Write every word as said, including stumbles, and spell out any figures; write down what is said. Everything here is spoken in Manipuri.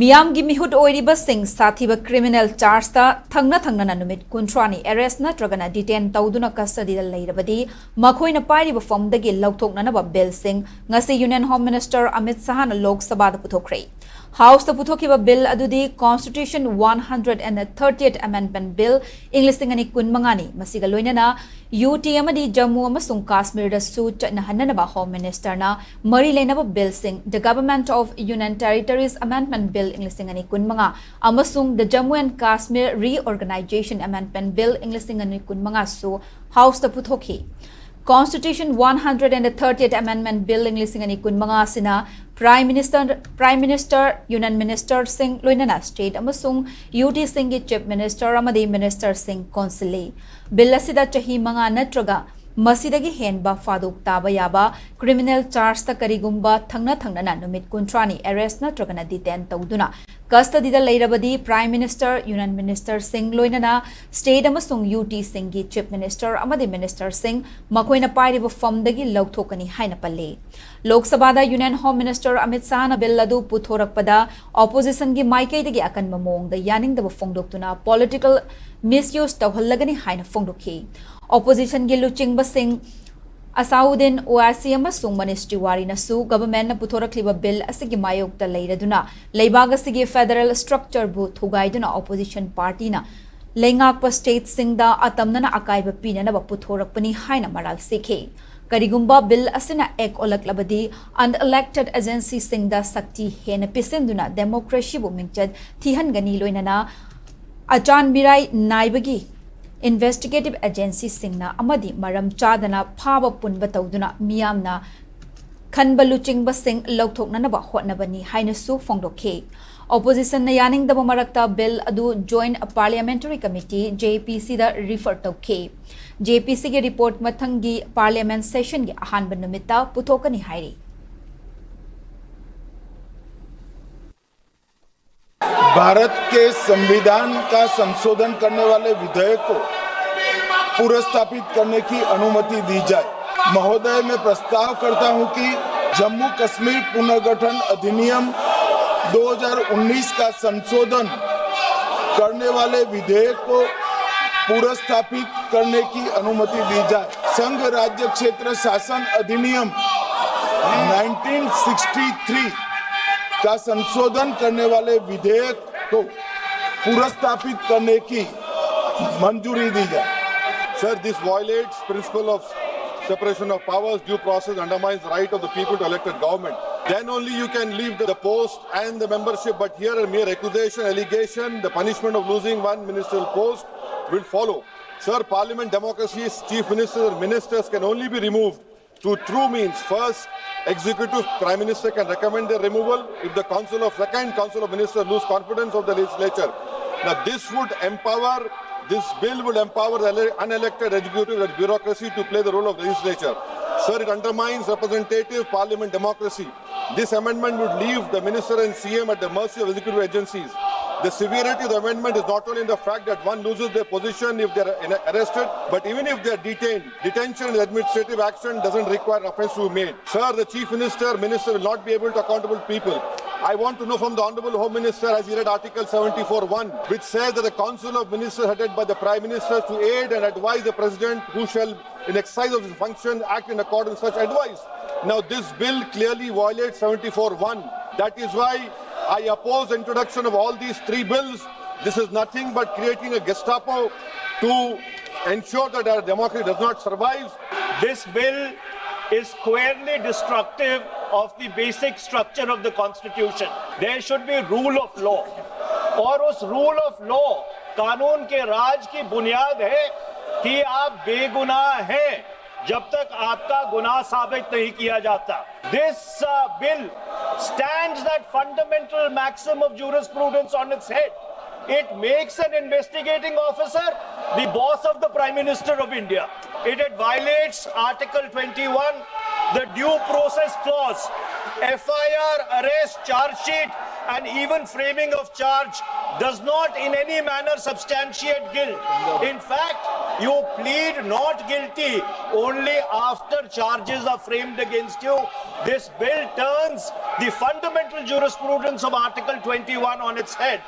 ꯃꯤꯌꯥꯝꯒꯤ ꯃꯤꯍꯨꯠ ꯑꯣꯏꯔꯤꯕꯁꯤꯡ ꯁꯥꯊꯤꯕ ꯀ꯭ꯔꯤꯃꯤꯅꯦꯜ ꯆꯥꯔꯖꯇ ꯊꯪꯅ ꯊꯪꯅꯅ ꯅꯨꯃꯤꯠ ꯀꯨꯟꯊ꯭ꯔꯥꯅꯤ ꯑꯦꯔꯦꯁ ꯅꯠꯇ꯭ꯔꯒꯅ ꯗꯤꯇꯦꯟ ꯇꯧꯗꯨꯅ ꯀꯁꯇꯗꯤꯗ ꯂꯩꯔꯕꯗꯤ ꯃꯈꯣꯏꯅ ꯄꯥꯏꯔꯤꯕ ꯐꯝꯗꯒꯤ ꯂꯧꯊꯣꯛꯅꯅꯕ ꯕꯤꯜꯁꯤꯡ ꯉꯁꯤ ꯌꯨꯅꯤꯌꯟ ꯍꯣꯝ ꯃꯤꯅꯤꯁꯇꯔ ꯑꯃꯤꯠ ꯁꯍꯥꯅ ꯂꯣꯛ ꯁꯚꯥꯗ ꯄꯨꯊꯣꯛꯈ꯭ꯔꯦ꯫ ꯍꯥꯎꯁꯇ ꯄꯨꯊꯣꯛꯈꯤꯕ ꯕꯤꯜ ꯑꯗꯨꯗꯤ Constitution one hundred and thirtieth Amendment Bill ꯏꯪ ꯂꯤꯁꯤꯡ ꯑꯅꯤ ꯀꯨꯟꯃꯉꯥꯅꯤ꯫ ꯃꯁꯤꯒ ꯂꯣꯏꯅꯅ ꯌꯨ ꯇꯤ ꯑꯃꯗꯤ ꯖꯝꯃꯨ ꯑꯃꯁꯨꯡ ꯀꯥꯁꯃꯤꯔꯗꯁꯨ ꯆꯠꯅꯍꯟꯅꯅꯕ ꯍꯣꯝ ꯃꯤꯅꯤꯁꯇꯔꯅ ꯃꯔꯤ ꯂꯩꯅꯕ ꯕꯤꯜꯁꯤꯡ, The Government of Union Territories Amendment Bill ꯏꯪ ꯂꯤꯁꯤꯡ ꯑꯅꯤ ꯀꯨꯟꯃꯉꯥ ꯑꯃꯁꯨꯡ The Jammu and Kashmir Reorganization Amendment Bill ꯏꯪ ꯂꯤꯁꯤꯡ ꯑꯅꯤ ꯀꯨꯟꯃꯉꯥꯁꯨ ꯍꯥꯎꯁꯇ ꯄꯨꯊꯣꯛꯈꯤ꯫ Constitution one hundred and thirtieth Amendment Bill ꯏꯪ ꯂꯤꯁꯤꯡ ꯑꯅꯤ ꯀꯨꯟꯃꯉꯥ ꯑꯁꯤꯅ Prime Minister, Prime Minister, Union Ministerꯁꯤꯡ, ꯂꯣꯏꯅꯅ state ꯑꯃꯁꯨꯡ ꯌꯨ ꯇꯤꯁꯤꯡꯒꯤ Chief Minister ꯑꯃꯗꯤ ministerꯁꯤꯡ ꯀꯣꯟꯁꯤꯜꯂꯤ꯫ ꯕꯤꯜ ꯑꯁꯤꯗ ꯆꯍꯤ ꯃꯉꯥ ꯅꯠꯇ꯭ꯔꯒ ꯃꯁꯤꯗꯒꯤ ꯍꯦꯟꯕ ꯐꯥꯗꯣꯛ ꯇꯥꯕ ꯌꯥꯕ ꯀ꯭ꯔꯤꯃꯤꯅꯦꯜ ꯆꯥꯔꯖꯇ ꯀꯔꯤꯒꯨꯝꯕ ꯊꯪꯅ ꯊꯪꯅꯅ ꯅꯨꯃꯤꯠ ꯀꯨꯟꯊ꯭ꯔꯥꯅꯤ ꯑꯦꯔꯦꯁ ꯅꯠꯇ꯭ꯔꯒꯅ ꯗꯤꯇꯦꯟ ꯇꯧꯗꯨꯅ ꯀꯁꯇꯗꯤꯗ ꯂꯩꯔꯕꯗꯤ Prime Minister, Union Ministerꯁꯤꯡ, ꯂꯣꯏꯅꯅ state ꯑꯃꯁꯨꯡ ꯌꯨ ꯇꯤꯁꯤꯡꯒꯤ Chief Minister ꯑꯃꯗꯤ ministerꯁꯤꯡ ꯃꯈꯣꯏꯅ ꯄꯥꯏꯔꯤꯕ ꯐꯝꯗꯒꯤ ꯂꯧꯊꯣꯛꯀꯅꯤ ꯍꯥꯏꯅ ꯄꯜꯂꯤ꯫ ꯂꯣꯛ ꯁꯚꯥꯗ ꯌꯨꯅꯤꯌꯟ ꯍꯣꯝ ꯃꯤꯅꯤꯁꯇꯔ ꯑꯃꯤꯠ ꯁꯍꯥꯅ ꯕꯤꯜ ꯑꯗꯨ ꯄꯨꯊꯣꯔꯛꯄꯗ oppositionꯒꯤ ꯃꯥꯏꯀꯩꯗꯒꯤ ꯑꯀꯟꯕ ꯃꯑꯣꯡꯗ ꯌꯥꯅꯤꯡꯗꯕ ꯐꯣꯡꯗꯣꯛꯇꯨꯅ political misuse ꯇꯧꯍꯜꯂꯒꯅꯤ ꯍꯥꯏꯅ ꯐꯣꯡꯗꯣꯛꯈꯤ꯫ Oppositionꯒꯤ ꯂꯨꯆꯤꯡꯕꯁꯤꯡ ꯑꯁꯥꯎꯗꯤꯟ ꯑꯣꯋꯥꯏꯁꯤ ꯑꯃꯁꯨꯡ ꯃꯅꯤꯁ ꯇꯤꯋꯥꯔꯤꯅꯁꯨ governmentꯅ ꯄꯨꯊꯣꯔꯛꯂꯤꯕ ꯕꯤꯜ ꯑꯁꯤꯒꯤ ꯃꯥꯌꯣꯛꯇ ꯂꯩꯔꯗꯨꯅ ꯂꯩꯕꯥꯛ ꯑꯁꯤꯒꯤ federal structureꯕꯨ ꯊꯨꯒꯥꯏꯗꯨꯅ opposition partyꯅ ꯂꯩꯉꯥꯛꯄ stateꯁꯤꯡꯗ ꯑꯇꯝꯅꯅ ꯑꯀꯥꯏꯕ ꯄꯤꯅꯅꯕ ꯄꯨꯊꯣꯔꯛꯄꯅꯤ ꯍꯥꯏꯅ ꯃꯔꯥꯜ ꯁꯤꯈꯤ꯫ ꯀꯔꯤꯒꯨꯝꯕ ꯕꯤꯜ ꯑꯁꯤꯅ act ꯑꯣꯜꯂꯛꯂꯕꯗꯤ unelected agencyꯁꯤꯡꯗ ꯁꯛꯇꯤ ꯍꯦꯟꯅ ꯄꯤꯁꯤꯟꯗꯨꯅ democracyꯕꯨ ꯃꯤꯡꯆꯠ ꯊꯤꯍꯟꯒꯅꯤ, ꯂꯣꯏꯅꯅ ꯑꯆꯥꯟ ꯃꯤꯔꯥꯏ ꯅꯥꯏꯕꯒꯤ investigative agencyꯁꯤꯡꯅ ꯑꯃꯗꯤ ꯃꯔꯝ ꯆꯥꯗꯅ ꯐꯥꯕ ꯄꯨꯟꯕ ꯇꯧꯗꯨꯅ ꯃꯤꯌꯥꯝꯅ ꯈꯟꯕ ꯂꯨꯆꯤꯡꯕꯁꯤꯡ ꯂꯧꯊꯣꯛꯅꯅꯕ ꯍꯣꯠꯅꯕꯅꯤ ꯍꯥꯏꯅꯁꯨ ꯐꯣꯡꯗꯣꯛꯈꯤ꯫ Oppositionꯅ ꯌꯥꯅꯤꯡꯗꯕ ꯃꯔꯛꯇ ꯕꯤꯜ ꯑꯗꯨ Joint Parliamentary Committee, JPCꯗ refer ꯇꯧꯈꯤ꯫ JPCꯒꯤ report ꯃꯊꯪꯒꯤ parliament sessionꯒꯤ ꯑꯍꯥꯟꯕ ꯅꯨꯃꯤꯠꯇ ꯄꯨꯊꯣꯛꯀꯅꯤ ꯍꯥꯏꯔꯤ꯫ भारत के संविधान का संशोधन करने वाले विधेयक को पुनर्स्थापित करने की अनुमति दी जाए। महोदय, मैं प्रस्ताव करता हूं कि जम्मू कश्मीर पुनर्गठन अधिनियम दो हज़ार उन्नीस का संशोधन करने वाले विधेयक को पुनर्स्थापित करने की अनुमति दी जाए। संघ राज्य क्षेत्र शासन अधिनियम नाइनटीन सिक्सटी थ्री का संशोधन करने वाले विधेयक को पुनर्स्थापित करने की मंजूरी दी जाए। Sir, this violates principle of separation of powers, due process, undermines the right of the people to elected government. Then only you can leave the post and the membership, but here a mere accusation, allegation, the punishment of losing one ministerial post will follow. Sir, parliament democracy's chief ministers and ministers can only be removed through true means. First, executive prime minister can recommend their removal if the council of second council of ministers lose confidence of the legislature. Now, this would empower, this bill would empower the ele- unelected executive and bureaucracy to play the role of legislature. Sir, it undermines representative parliament democracy. This amendment would leave the minister and C M at the mercy of executive agencies. The severity of the amendment is not only in the fact that one loses their position if they are in- arrested, but even if they are detained, detention and administrative action doesn't require an offense to be made. Sir, the chief minister, minister will not be able to accountable people. I want to know from the honorable home minister, as he read Article seventy-four one, which says that the council of ministers headed by the prime minister to aid and advise the president who shall in exercise of his function, act in accordance with such advice. Now, this bill clearly violates seventy-four one. That is why I oppose the introduction of all these three bills. This is nothing but creating a Gestapo to ensure that our democracy does not survive. This bill is squarely destructive of the basic structure of the constitution. There should be rule of law. और उस रूल ऑफ लॉ, कानून के राज की बुनियाद है कि आप बेगुनाह हैं जब तक आपका गुनाह साबित नहीं किया जाता. This uh, bill stands that fundamental maxim of jurisprudence on its head. It makes an investigating officer the boss of the Prime Minister of India. It, it violates Article twenty-one, the due process clause. F I R, arrest, charge sheet, And even framing of charge does not in any manner substantiate guilt. In fact, you plead not guilty only after charges are framed against you. This bill turns the fundamental jurisprudence of Article twenty-one on its head.